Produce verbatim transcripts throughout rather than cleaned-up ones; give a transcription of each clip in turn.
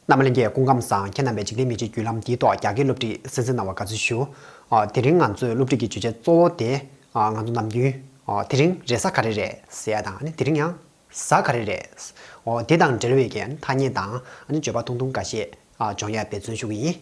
རྣམ་པ་ལྷན་རྒྱས་སྐུ་ཁམས་བཟང་། ཁྱེད་རྣམ་པས་འཇིག་རྟེན་མི་ཆོས་བརྒྱུད་ལམ་འདིའི་ཐོག་རྒྱ་སྐད་སློབ་ཁྲིད་གསན་གཟིགས་གནང་བར་དགའ་བསུ་ཞུ། ཨ། དེ་རིང་ང་ཚོའི་སློབ་ཁྲིད་ཀྱི་བརྗོད་བྱ་གཙོ་བོ་དེ། ཨ། ང་ཚོ་ནམ་རྒྱུན། ཨ། དེ་རིང་རེས་གཟའ་ག་རེ་རེད་ཟེར་ཡ་དང་། ཨ་ནི་དེ་རིང་ཡང་གཟའ་ག་རེ་རེད། ཨོ། དེ་དང་འབྲེལ་བའི་གི་ཐ་སྙད་དང་། ཨ་ནི་བརྗོད་པ་ཐུང་ཐུང་འགའ་ཤས། ཨ། སྦྱོང་ཡ་འབད་བརྩོན་ཞུ་གི་ཡིན།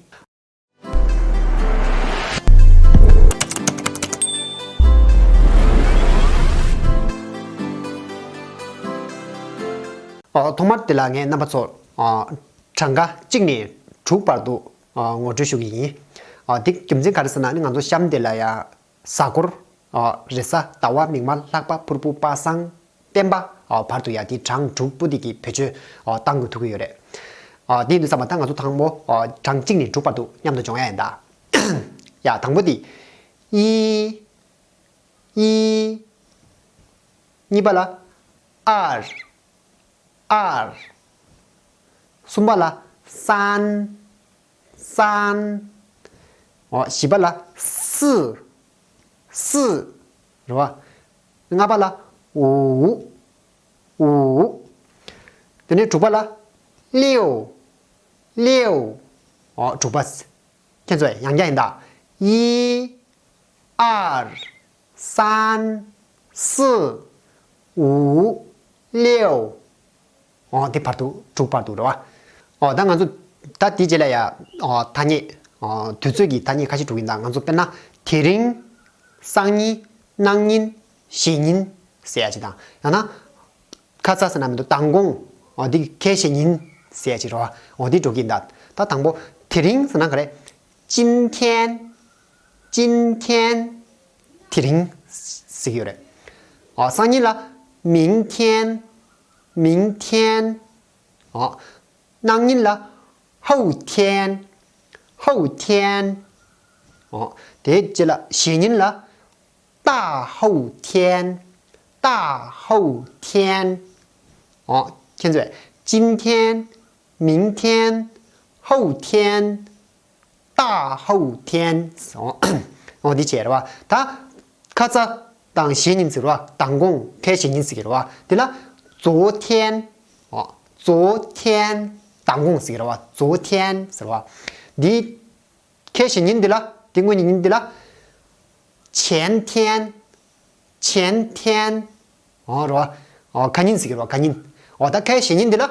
ཨོ། ཐོག་མར་དེ་ལ་ངས་རྣམ་པ་ཚོར། ཨ། གྲངས་ཀ་གཅིག་ནས་དྲུག་བར་དུ། ཨ། ངོ་སྤྲོད་ཞུ་གི་ཡིན། ཨ། དེ་རྒྱུ་མཚན་ག་རེ་ཟེར་ན། ནི་ང་ཚོ་གཤམ་དེ་ལ་ཡ་གཟའ་འཁོར། ཨ། རེས་གཟའ་ཟླ་བ་མིག་དམར་ལྷག་པ་ཕུར་བུ་པ་སངས་སྤེན་པ། ཨ། བར་དུ་ཡ་དེ་གྲངས་དྲུག་པོ་དེ་གི་བེད་སྤྱོད། ཨ། བཏང་དགོས་ཐུག་གི་ཡོད་རེད། ཨ། དེ་ཡིན་དུས་ཙམ་པ་ད་ང་ཚོ་དང་པོ། ཨ། གྲངས་གཅིག་ནས་དྲུག་བར་དུ་མཉམ་དུ་སྦྱོང་ཡ་ཡིན་ད། ཡ། དང་པོ་དེ། ཨི། ཨི། གཉིས་པ་ལ་ཨར། ཨར། གསུམ་པ་ལ་སན། སན། ཨོ། བཞི་པ་ལ་སི། སི། རེད་བ། ལྔ་པ་ལ་འུ། འུ། དེ་ནས་དྲུག་པ་ལ་ལེའུ། ལེའུ། ཨོ། དྲུག་པ། ཁྱེད་ཚོས་ཡང་བསྐྱར་ཡིན་ད། ཨི། ཨར། སན། སི། འུ། ལེའུ། ཨོ། དེ་བར་དུ། དྲུག་བར་དུ་རེད་བ། ཨོ། ད་ང་ཚོ་ད་དེའི་རྗེས་ལ་ཡ། ཨོ། ཐ་སྙད། ཨོ། དུས་ཚོད་ཀྱི་ཐ་སྙད་ཁ་ཤས་འགྲོ་གི་ཡིན་ད། ང་ཚོ་དཔེར་ན་དེ་རིང་། སང་ཉིན། གནངས་ཉིན། གཞེས་ཉིན་ཟེར་ཡ་ཅིག་དང་། ཡང་ན། ཁ་ས་ཟེར་ན་མི་འདུག་མདང་དགོང་། འོ་འདི་ཁ་སང་གཞེས་ཉིན་ཟེར་ཡ་ཅིག་རེད་བ། འོ་འདི་འགྲོ་གི་ཡིན་ད། ད་དང་པོ་དེ་རིང་ཟེར་ན་ག་རེ། 今天། 今天། དེ་རིང་ཟེར་གྱི་ཡོད་རེད། འོ་སང་ཉིན་ལ་明天། 明天། འོ་གནངས་ཉིན་ལ་后天། 后天། འོ་དེའི་རྗེས་ལ་གཞེས་ཉིན་ལ། 大后天། 大后天། འོ་ཁྱེད་ཚོས་今天། 明天། 后天། 大后天། འོ་འོ་འདི་བྱས་རེད་བ། ད་ཁ་ས་དང་གཞེས་ཉིན་ཟེར་བ། མདང་དགོང་ཁ་སང་གཞེས་ཉིན་ཟེར་གྱི་རེད་བ། དེ་ལ་昨天། འོ་昨天། མདང་དགོང་ཟེར་གྱི་རེད་བ། 昨天། ཟེར་བ། འདི། ཁ་སང་གཞེས་ཉིན་འདི་ལ། འདི་སྔོན་གྱི་ཉིན་འདི་ལ། 前天། 前天། འོ་རེད་བ། འོ་ཁ་ཉིན་ཟེར་གྱི་རེད་བ། ཁ་ཉིན། འོ་ད་ཁ་སང་གཞེས་ཉིན་འདི་ལ།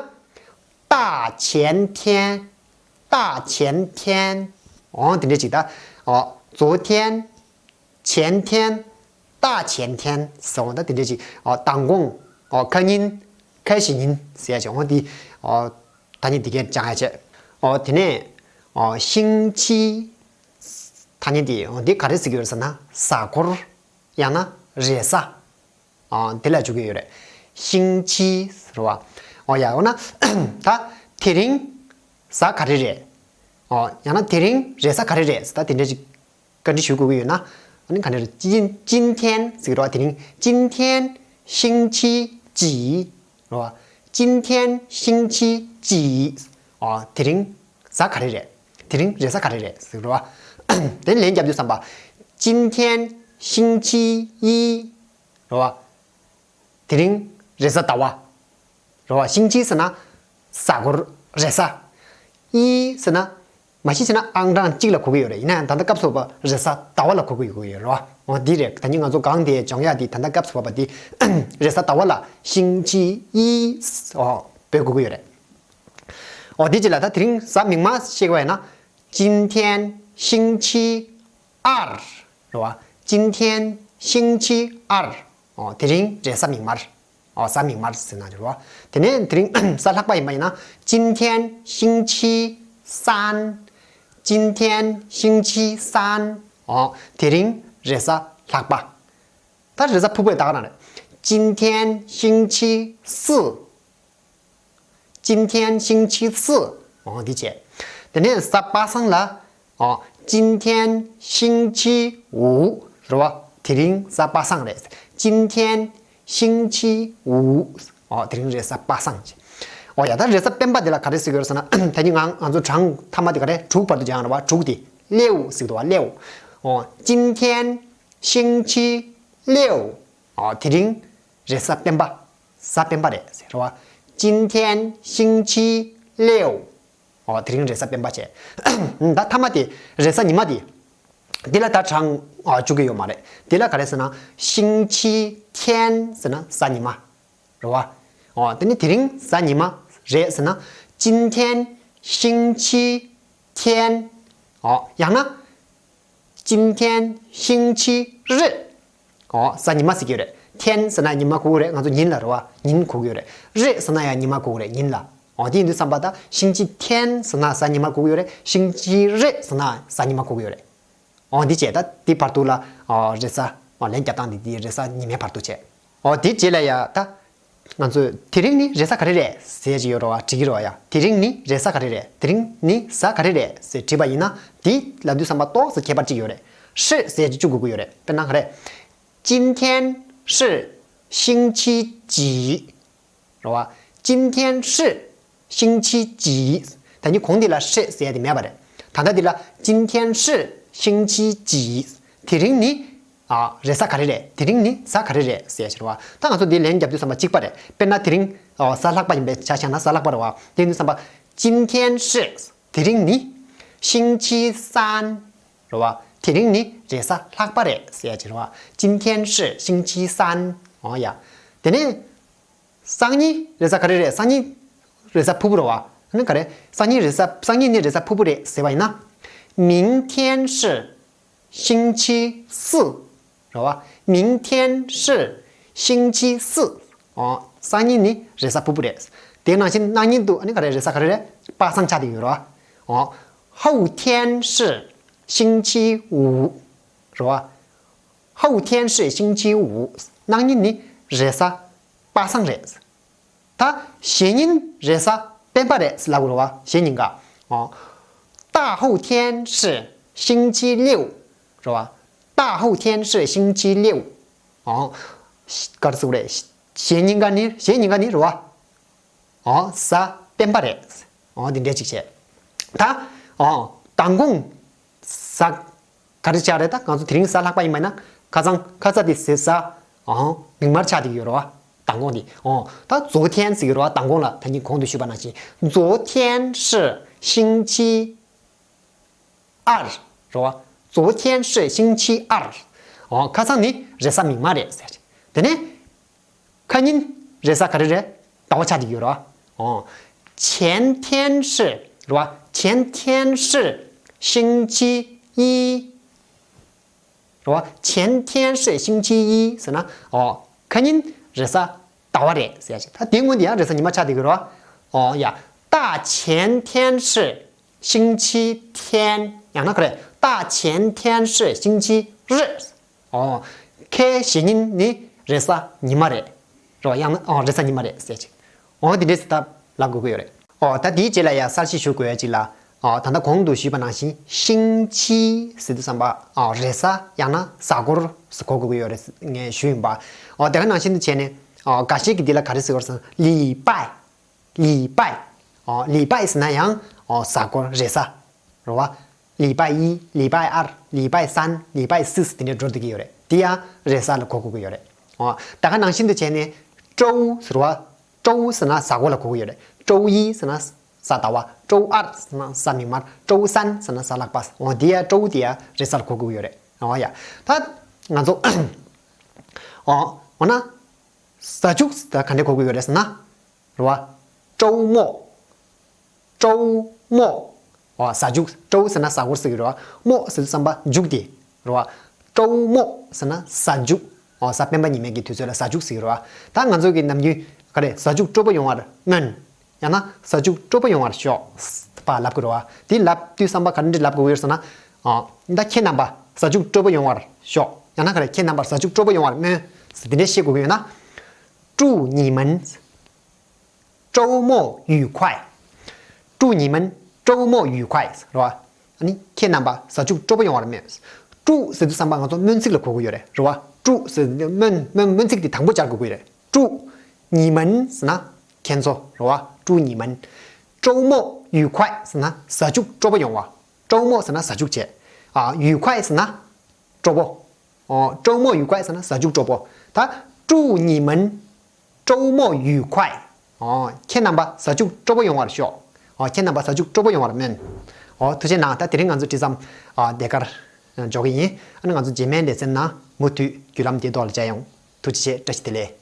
大前天། 大前天། འོ་དེ་འདྲ་ཅིག་ད། འོ་昨天། 前天། 大前天། ཟེར་འོ་ད་དེ་འདྲ་ཅིག་འོ་མདང་དགོང་། འོ་ཁ་ཉིན། ཁ་སང་གཞེས་ཉིན་ཟེར་ཡ་ཅིག་འོ་འདི། འོ། ཐ་སྙད་འདི་གས་སྦྱང་ཡ་བྱས། འོ་དེ་ནས། འོ་星期། ཐ་སྙད་འདི། འོ་འདི་ག་རེ་ཟེར་གྱི་ཡོད་ཟེར་ན། གཟའ་འཁོར། ཡང་ན་རེས་གཟའ། འོ་འདི་ལ་འཇུག་གི་ཡོད་རེད། 星期། ཟེར་བ། འོ་ཡ། འོ་ན། ད་དེ་རིང་གཟའ་ག་རེ་རེད། འོ་ཡང་ན་དེ་རིང་རེས་གཟའ་ག་རེ་རེད་ཟེར། ད་དེ་འདྲ་ཅིག་བཀའ་འདྲི་ཞུ་དགོས་ཀྱི་ཡོད་ན། ཨ་ནི་ག་འདྲ་རེད། 今། 今天་ཟེར་གྱི་རེད་བ། དེ་རིང་། 今天星期几། རེད་བ། 今天星期几། ཨ། དེ་རིང་གཟའ་ག་རེ་རེད། དེ་རིང་རེས་གཟའ་ག་རེ་རེད་ཟེར་གྱི་རེད་བ། དེ་ལན་རྒྱབ་དུས་ཙམ་པ། 今天星期一། རེད་བ། དེ་རིང་རེས་གཟའ་ཟླ་བ། རེད་བ། 星期་ཟེར་ན་གཟའ་འཁོར་རེས་གཟའ། 一་ཟེར་ན། མ་གཞི་བྱས་ན་ཨང་གྲངས་གཅིག་ལ་གོ་གི་ཡོད་རེད། ཡིན་ན་ཡང་ད་ལྟ་སྐབས་སུ་བབ་པ་རེས་གཟའ་ཟླ་བ་ལ་གོ་གི་ཡོད་རེད་བ། འོ་འདི་རེད། ད་ནི་ང་ཚོ་གང་དེ་སྦྱོང་ཡ་དེ། ད་ལྟ་སྐབས་སུ་བབ་པ་དེ་རེས་གཟའ་ཟླ་བ་ལ་星期一། འོ་བོད་གོ་གི་ཡོད་རེད། འོ་དེ་རྗེས་ལ་ད་དེ་རིང་གཟའ་མིག་དམར་ཞིག་བ་ཡིན་ན། 今天星期二། རེད་བ། 今天星期二། འོ་དེ་རིང་རེས་གཟའ་མིག་དམར། འོ་གཟའ་མིག་དམར་ཟེར་ན་འགྱུར་བ། དེ་ནས་དེ་རིང་གཟའ་ལྷག་པ་ཡིན་པ་ཡིན་ན། 今天星期三། 今天星期三། འོ་དེ་རིང་རེས་གཟའ་ལྷག་པ། ད་རེས་གཟའ་ཕུར་བུ་ཡི་ད་ག་རང་རེད། 今天星期四། 今天星期四། འོ་འདི་བྱས། དེ་ནས་གཟའ་པ་སངས་ལ། འོ། 今天星期五། རེད་བ། དེ་རིང་གཟའ་པ་སངས་རེད། 今天星期五། འོ་དེ་རིང་རེས་གཟའ་པ་སངས་བྱས། འོ་ཡ། ད་རེས་གཟའ་སྤེན་པ་འདི་ལ་ག་རེ་ཟེར་གྱི་ཡོད་རེད་ཟེར་ན། ད་ནི་ང་ང་ཚོ་གྲངས་མཐའ་མ་དེ་ག་རེ། དྲུག་བར་དུ་སྦྱང་རེད་བ། དྲུག་དེ། 六་ཟེར་གྱི་འདུག་བ། 六། འོ། 今天星期六། འོ་དེ་རིང་རེས་གཟའ་སྤེན་པ། གཟའ་སྤེན་པ་རེད་ཟེར་བ། 今天星期六། ཨོ། དེ་རིང་རེས་གཟའ་སྤེན་པ་བྱས། ད་མཐའ་མ་དེ་རེས་གཟའ་ཉི་མ་དེ། དེ་ལ་ད་གྲངས་ཨ་བཅུག་གི་ཡོད་མ་རེད། དེ་ལ་ག་རེ་ཟེར་ན། 星期天 ཟེར་ན་གཟའ་ཉི་མ་རེད་བ། ཨོ། དེ་ནི་དེ་རིང་གཟའ་ཉི་མ་རེད་ཟེར་ན། 今天星期天། ཨོ། ཡང་ན། 今天星期日། ཨོ། གཟའ་ཉི་མ་ཟེར་གྱི་ཡོད་རེད། 天 ཟེར་ན་ཉི་མ་གོ་གི་རེད། ང་ཚོ་ཉིན་ལ་རེད་བ། ཉིན་གོ་གི་ཡོད་རེད། 日 ཟེར་ན་ཡང་ཉི་མ་གོ་གི་རེད། ཉིན་ལ། ཨོ། དེ་ཡིན་དུས་ཙམ་པ་ད་星期天 ཟེར་ན་གཟའ་ཉི་མ་གོ་གི་ཡོད་རེད། 星期日 ཟེར་ན་གཟའ་ཉི་མ་གོ་གི་ཡོད་རེད། ཨོ། འདི་བྱས་ད་འདི་བར་དུ་ལ། ཨོ། རེས་གཟའ། ཨོ། ལན་རྒྱབ་སྟངས་འདི་འདི་རེས་གཟའ་ཉི་མའི་བར་དུ་བྱས། ཨོ། དེ་རྗེས་ལ་ཡ་ད། ང་ཚོས་དེ་རིང་ནི་རེས་གཟའ་ག་རེ་རེད་ཟེར་གྱི་ཡོད་རེད་བ། དྲི་གི་རེད་བ་ཡ། དེ་རིང་ནི་རེས་གཟའ་ག་རེ་རེད། དེ་རིང་ནི་གཟའ་ག་རེ་རེད་ཟེར་དྲིས་པ་ཡིན་ན། དེ་ལབ་དུས་ཙམ་པ་ཏོག་ཙམ་ཁྱད་པར་གཅིག་ཡོད་རེད། 是 ཟེར་གྱི་བཅུག་དགོས་ཀྱི་ཡོད་རེད། དཔེར་ན་ག་རེ། 今天是星期几། རེད་བ། 今天是星期几། ད་ནི་གོང་འདི་ལ་是 ཟེར་ཡ་དེ་མེད་པ་རེད། ད་ལྟ་འདི་ལ་今天是星期几། དེ་རིང་ནི། ཨ། རེས་གཟའ་ག་རེ་རེད། དེ་རིང་ནི་གཟའ་ག་རེ་རེད་ཟེར་ཡ་ཞིག་རེད་བ། ད་ང་ཚོ་འདི་ལན་རྒྱབ་དུས་ཙམ་པ་གཅིག་པ་རེད། དཔེར་ན་དེ་རིང་། ཨ། གཟའ་ལྷག་པ་ཡིན་པའི་ཆ་བཞག་ན་གཟའ་ལྷག་པ་རེད་བ། དེ་ཡིན་དུས་ཙམ་པ། 今天是། དེ་རིང་ནི། 星期三། རེད་བ། དེ་རིང་ནི་རེས་གཟའ་ལྷག་པ་རེད་ཟེར་ཡ་ཅིག་རེད་བ། 今天是星期三། ཨོ་ཡ། དེ་ནས། སང་ཉིན་རེས་གཟའ་ག་རེ་རེད། སང་ཉིན་རེས་གཟའ་ཕུར་བུ་རེད་བ། ཨ་ནི་ག་རེ། སང་ཉིན་རེས་གཟའ། སང་ཉིན་ནི་རེས་གཟའ་ཕུར་བུ་རེད་ཟེར་བ་ཡིན་ན། 明天是星期四། རེད་བ། 明天是星期四། ཨོ། སང་ཉིན་ནི་རེས་གཟའ་ཕུར་བུ་རེད། དེ་ནང་བཞིན་གནངས་ཉིན་དུ་ཨ་ནི་ག་རེ། རེས་གཟའ་ག་རེ་རེད། པ་སངས་ཆགས་བསྡད་ཡོད་རེད་བ། ཨོ། 后天是星期五། རེད་བ། 后天是星期五། གནངས་ཉིན་ནི་རེས་གཟའ་པ་སངས་རེད། ད་གཞེས་ཉིན་རེས་གཟའ་སྤེན་པ་རེད་ལབ་དགོས་རེད་བ། གཞེས་ཉིན་ག། ཨོ། 大后天是星期六། རེད་བ། 大后天是星期六། ཨོ། ག་རེ་ཟེར་དགོས་རེད། གཞེས་ཉིན་ག་ནི། གཞེས་ཉིན་ག་ནི་རེད་བ། ཨོ། གཟའ་སྤེན་པ་རེད། ཨོ། འདི་འདྲས་ཅིག་བྱས། ད། ཨོ། མདང་དགོང་གཟའ་ག་རེ་ཆགས་རེད། ད་ང་ཚོ་དེ་རིང་གཟའ་ལྷག་པ་ཡིན་པ་ན་ཁ་སང་ཁ་ས་དེ་ཟེར་གཟའ། ཨོ། མིག་དམར་ཆགས་བསྡད་ཀྱི་ཡོད་རེད་བ། མདང་དགོང་དེ། ཨོ། ད་昨天ཟེར་གྱི་རེད་བ། མདང་དགོང་ལ་ད་ཉིན་གོང་དུ་ཞུས་པ་ནང་བཞིན། 昨天是星期二། རེད་བ། 昨天是星期二། ཨོ། ཁ་སང་ནི་རེས་གཟའ་མིག་དམར་རེད་ཟེར། དེ་ནས། ཁ་ཉིན་རེས་གཟའ་ག་རེ་རེད། ཟླ་བ་ཆགས་བསྡད་ཡོད་རེད་བ། ཨོ། 前天是། རེད་བ། 前天是星期一། རེད་བ། 前天是星期一ཟེར་ན། ཨོ། ཁ་ཉིན་རེས་གཟའ་ཟླ་བ་རེད་ཟེར་ཡ་ཞིག་ད་དེའི་སྔོན་དེ་ཡང་རེས་གཟའ་ཉི་མ་ཆགས་བསྡད་ཡོད་རེད་བ། ཨོ་ཡ། 大前天是星期天། ཡང་ན་ག་རེ། 大前天是星期日། ཨོ། ཁའི་གཞེས་ཉིན་ནི་རེས་གཟའ་ཉི་མ་རེད། རེད་བ། ཡང་ན། ཨོ། རེས་གཟའ་ཉི་མ་རེད་ཟེར་ཅིག་ཨོ། འདི་འདྲས་སུ་ད་ལབ་དགོས་ཀྱི་ཡོད་རེད། ཨོ། ད་དེའི་རྗེས་ལ་ཡ་གསར་བཤད་ཞུ་དགོས་ཡ་ཅིག་ལ། ཨོ། ད་ལྟ་གོང་དུ་ཞུས་པ་ནང་བཞིན་星期ཟེར་དུས་ཙམ་པ། ཨོ། རེས་གཟའ་ཡང་ན་གཟའ་འཁོར་ཟེར་གོ་དགོས་ཀྱི་ཡོད་རེད་ངས་ཞུས་ཡིན་པ། ཨོ། དེ་ག་ནང་བཞིན་དུ་བྱས་ནས། ཨོ། འགའ་ཤས་ཀྱིས་འདི་ལ་ག་རེ་ཟེར་བ་རེད་ཟེར་ན། 礼拜། 礼拜། ཨོ། 礼拜ཟེར་ན་ཡང་། ཨོ། གཟའ་འཁོར་རེས་གཟའ། རེད་བ། 礼拜一། 礼拜二། 礼拜三། 礼拜四དེ་འདྲའི་འགྲོ་བསྡད་ཀྱི་ཡོད་རེད། དེ་ཡང་རེས་གཟའ་ལ་གོ་དགོས་ཀྱི་ཡོད་རེད། ཨོ། ད་ག་ནང་བཞིན་དུ་བྱས་ནས། 周ཟེར་བ། 周ཟེར་ན་གཟའ་འཁོར་ལ་གོ་གི་ཡོད་རེད། 周一ཟེར་ན་གཟའ་ཟླ་བ། 周二ཟེར་ན་གཟའ་མིག་དམར། 周三ཟེར་ན་གཟའ་ལྷག་པ། ཨོ། དེ་ཡང་周དེ་ཡང་རེས་གཟའ་ལ་གོ་གི་ཡོད་རེད། ཨོ་ཡ། ད་ང་ཚོ། ཨོ། འོ་ན། གཟའ་མཇུག་ད་ག་འདྲས་གོ་གི་ཡོད་རེད་ཟེར་ན། རེད་བ། 周末། 周末། ཨོ། གཟའ་མཇུག 周ཟེར་ན་གཟའ་འཁོར་ཟེར་གི་རེད་བ། 末ཟེར་དུས་ཙམ་པ་མཇུག་དེ། རེད་བ། 周末ཟེར་ན་གཟའ་མཇུག་ཨོ། གཟའ་སྤེན་པ་ཉི་མའི་གི་དུས་ཚོད་ལ་གཟའ་མཇུག་ཟེར་གི་རེད་བ། ད་ང་ཚོ་གི་ནམ་རྒྱུན་ག་རེ། གཟའ་མཇུག་སྤྲོ་པོ་ཡོང་བར་སྨོན། ཡང་ན་གཟའ་མཇུག་སྤྲོ་པོ་ཡོང་བར་ཤོག་པ་ལབ་གི་རེད་བ། དེ་ལབ་དུས་ཙམ་པ་ག་འདྲ་ལབ་དགོས་ཀྱི་ཡོད་ཟེར་ན། ཨོ། ད་ཁྱེད་རྣམ་པ་གཟའ་མཇུག་སྤྲོ་པོ་ཡོང་བར་ཤོག་ཡང་ན་ག་རེ། ཁྱེད་རྣམ་པར་གཟའ་མཇུག་སྤྲོ་པོ་ཡོང་བར་སྨོན། དེ་འདྲ་བཤད་དགོས་ཀྱི་ཡོད་ན། 祝你们 周末愉快། 祝你们周末愉快། རེད་བ། ཨ་ནི་ཁྱེད་རྣམ་པ་གཟའ་མཇུག་སྤྲོ་པོ་ཡོང་བར་སྨོན། 祝ཟེར་དུས་ཙམ་པ་ང་ཚོ་སྨོན་ཚིག་ལ་གོ་གི་ཡོད་རེད། རེད་བ། 祝ཟེར་དུས་སྨོན་སྨོན་སྨོན་ཚིག་དེ་དང་པོ་སྦྱར་དགོས་ཀྱི་ཡོད་རེད། 祝你们ཟེར་ན་ཁྱེད་ཚོ། རེད་བ། 祝你们周末愉快ཟེར་ན་གཟའ་མཇུག་སྤྲོ་པོ་ཡོང་བ། 周末ཟེར་ན་གཟའ་མཇུག་བྱས། ཨ། 愉快ཟེར་ན་སྤྲོ་པོ། ཨོ། 周末愉快ཟེར་ན་གཟའ་མཇུག་སྤྲོ་པོ། ད། 祝你们周末愉快། ཨོ། ཁྱེད་རྣམ་པ་གཟའ་མཇུག་སྤྲོ་པོ་ཡོང་བར་ཤོག་ཨོ་ཁྱེད་རྣམ་པ་ཟ་ཅུག་སྤྲོ་པོ་ཡོང་བར་སྨོན། ཨོ་ཐུགས་རྗེ་གནང་། ད་དེ་རིང་ང་ཚོ་དྲི་ཙམ་ཨ་དེ་གར་འཇོག་གི་ཡིན། ཨ་ནི་ང་ཚོ་རྗེས་མའི་ལེ་ཚན་ནང་མུ་མཐུད་བརྒྱུད་ལམ་དེའི་ཐོག་ལ་མཇལ་ཡོང་། ཐུགས་རྗེ་ཆེ། བཀྲ་ཤིས་བདེ་ལེགས།